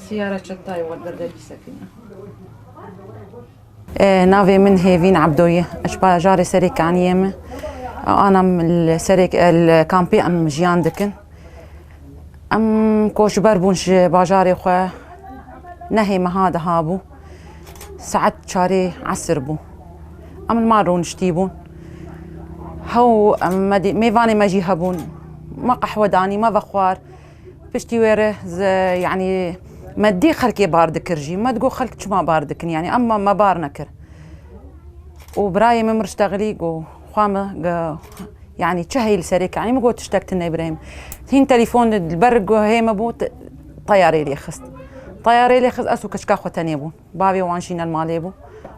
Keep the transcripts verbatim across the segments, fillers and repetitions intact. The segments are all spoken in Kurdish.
Siyara çetayê we derderî sefîne. E, navê min Hêvîn Ebdo ye. Ez ji bajarê Serê Kaniyê me. Anam li Serê, li kampê em jiyan dikin. Em koçber bûn ji bajarê xwe. Nehê meha dihabû. Saet çarê esir bû. Em li mal rûniştî bûn. Hew em me dî, mêvanê me jî hebûn. Me qehwe danî, me vexwar. Piştî wê re, ze-, yanî me dî xelkê bar dikir jî. Me digot, "Xelk çima bar dikin?" Yanî em me, me bar nekir. Û birayê min mir ştexilî got, "Xwa min, ge-, yanî çi heyî li Serê Kaniyê?" Min got, "Tiştek tune birayê min." Hîn telefon li ber guhê min bû, t-, teyarê lê xist. Teyarê lê xist, ez û keçika xwe tenê bûn. Bavê wan jî ne li malê bû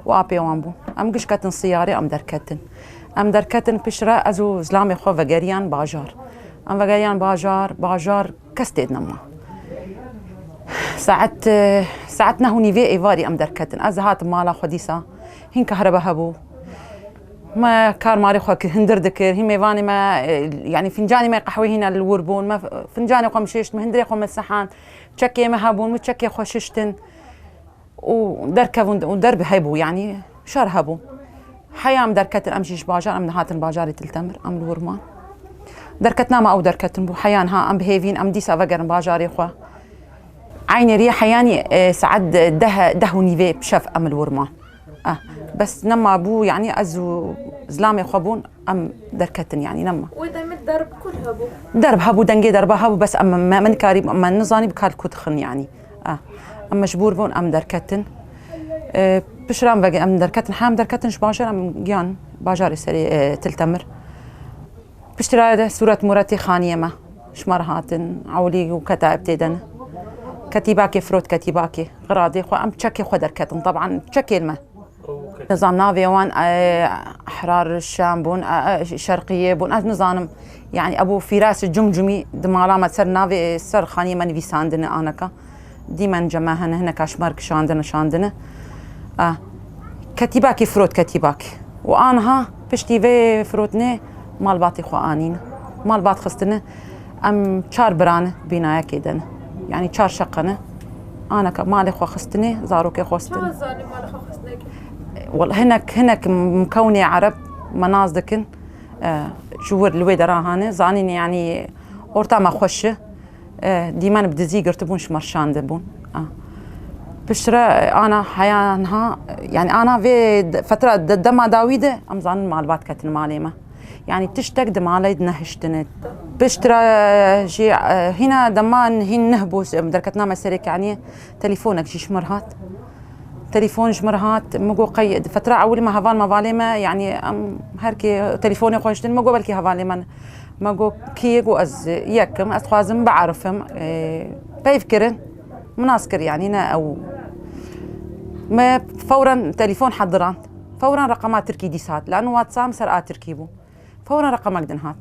û apê wan bûn. Em giş ketin siyarê, em derketin. Em derketin piştre ez û zilamê xwe vegeriyan bajar. Em vegeriyan bajar, bajar kes tê nema. Saet, e, saet neh û nîvê êvarî em derketin. Ez hatim mala xwe dîsa. Hîn kahrebe hebû. Me kar marê xwe kir, hindir dikir. Hîn mêvanê me, e, yanî fincanê me qehwê hîna li wir bûn. Me fincanê xwe min şişt, min hindirê xwe min sehand. Çekê me hebûn, min çekê xwe şiştin. û derkevin û derb hebû, yanî şer hebû. Heya em derketin, em jî ji bajar, em hatin bajarê Til Temir, em li wir man. Derketina me ew derketin bû. Heya niha em bi hêvîn, em dîsa vegerin bajarê xwe. Eynê rî heyanî, e, saet deh, deh û nîvê bi şev em li wir man. Ah, bes nema bû, yanî ez û zilamê xwe bûn, em derketin, yanî nema. Wê demê derb kur hebû? Derb hebû, dengê derba hebû, bes em, me, me nikarî, me nizanî bi kar ku dixin, yanî. Ah, em mecbûr bûn, em derketin. E, piştre em vege-, em derketin, hem derketin ji bajar, em giyan bajarê Serê, e, Til Temir. Piştre de sûret mûretê xaniyê me ji me re hatin, ewlî û ketaib tê de ne. Ketîbakê firot, ketîbakê. Xiradê xwe, em çekê xwe derketin, teban çekê me. Nizam navê wan, e, Ehrar Şam bûn, e, e, Şerqiyê bûn, ez nizanim. Yanî Ebû Fîras Cumcumî di mala me ser navê, ser xaniyê me nivîsandine aneka. Dîmen ceme hene, hineka ji me re kişandine, şandine. A, ketîbakê firot, ketîbakê. Û anha piştî vê firotinê malbatê xwe anîne. Malbat xistine. Em çar birane, bînayekê de ne. Yanî çar şeqe ne. Aneka malê xwe xistine, zarokê xwe xistine. Çawa zanî malê xwe xistine? Wela hinek, hinek mikewnê Ereb me nas dikin. E, ji wir li wê dera hane. Zanîne yanî orta me xweş e. E, dîmen bi dizî girtibûn, ji me re şandibûn. A. Piştre, e, ana heya niha, yanî ana vê de-, fetra de-, dema dawî de em zanin malbat ketin malê me. Yanî tiştek di malê de nehiştine. Piştre, e, jî, e, hîna dema hîn neh bû, em derketina me Serê Kaniyê, telefonek jî ji me re hat. Telefon ji me re hat, min got, qey, fetra ewil me heval mevalê me, yanî em her kê telefonê xwe hiştin, min got, belkî hevalê me ne. Me got, kî ye? Got, ez yekim, ez dixwazim biarifim. E, peyv kirin, min nas kir, yanî ne ew. Me fewren telefon hedirand. Fewren reqema Tirkî dîsa hat. Lan WhatsApp ser a Tirkî bû. Fewren reqemek din hat.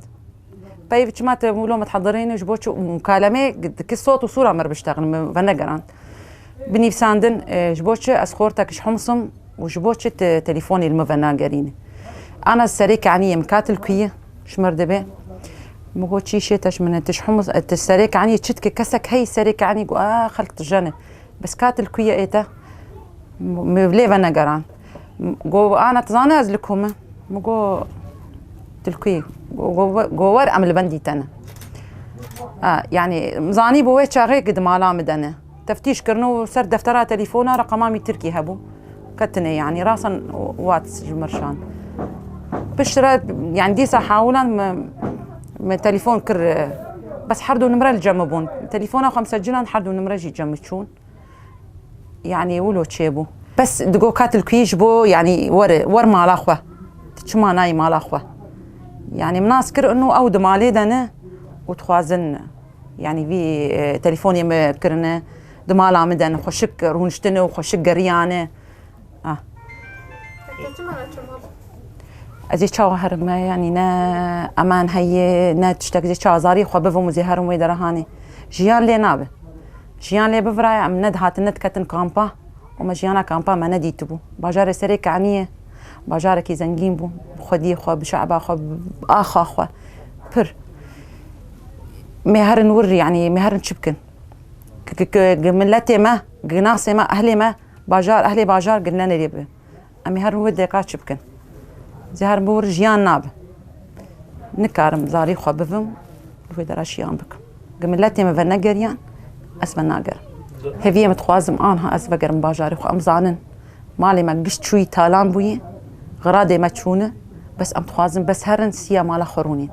Peyv çima te wilo me dihedirîne, ji bo çi mukalemê dikî sot û sûra me re biştexin, me venegerand. Binivîsandin, e, ji bo çi ez xortek ji Homs im û ji bo çi te telefonê li min venagerîne. Ana Serê Kaniyê, min katil ku ye, ji me re dibe. Min got, çi şê te ji min e, tu ji Homs, e, tu Serê Kaniyê çi dike, kesek heyî Serê Kaniyê? Got, a, xelk dijene. Bes katil ku ye ê te? Min lê venegeran. Got, ana, tu zanî ez li ku me? Min got, tu li ku yî? Got, got, got, wer em li bendî te ne. Ha, yanî, min zanî bi wê çaxê ku di mala min de ne. Teftîş kirin û ser deftera telefona reqema min Tirkî hebû. Ketine, yanî, rasan wat ji min re şand. Piştre, yanî, dîsa hewlan min, min telefon kir, bes her du nimre li cem min bûn. Telefona xwe min seciland, her du nimre jî cem min çûn. Yanî wilo çêbû. Bes digo katil kuyî ji bo, yanî were, wer mala xwe. Tu çima nayî mala xwe? Yanî min nas kir ino ew di malê de ne û dixwazin, yanî vî, e, telefonê min kirine, di mala min de ne, xweşik rûniştine û xweşik geriyane. Ah. Peki çima neçe mal? Ez ê çawa herim me, yanî ne eman heye, ne tiştek, ez ê çawa zarî xwe bivim û zê herim wê dera hanê. Jiyan lê nabe. Jiyan lê biviraye, em nedihatin, nediketin kampa. Û me jiyana kampa me nedîtibû. Bajarê Serê Kaniyê, bajarekî zengîn bû. Bi xwediyê xwe, bi şe'ba xwe, bi axa xwe. Pir. Mê herin wir, yanî mê herin çi bikin? Ki, ki, ki, ki miletê me, ginasê me, ehlê me, bajar, ehlê bajar ginenê lê bi. Em ê herin wê dêka çi bikin? Zê herin bi wir jiyan nabe. Nikarim zarî xwe bivim, li wê dera jiyan bikim. Gi miletê me venegeriyan, ez venagerim. Heviyê min dixwazim anha ez vegerim bajarê xwe. Em zanin, malê me giş çûyî talan bûyî, xiradê me çûne, bes em dixwazin bes herin siya mala xwe rûnîn.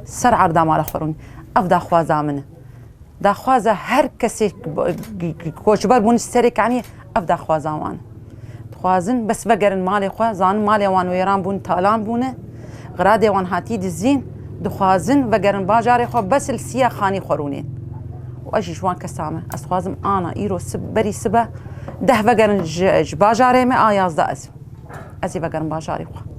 Ser erda mala xwe rûnîn. Ev daxwaza min e. Daxwaza her kesê koçber bûn ji serê kaniyê, ev daxwaza wan. Dixwazin bes vegerin malê xwe, zanin malê wan wêran bûn, talan bûne. Xiradê wan hatî dizîn, dixwazin vegerin bajarê xwe, bes li siya xanî xwe rûnên. Û ez jî ji wan kesa me. Ez dixwazim ana, îro, sib-, berî sibe deh vegerin ji, ji bajarê me, a yazda ez. Ez ê vegerim bajarê xwe.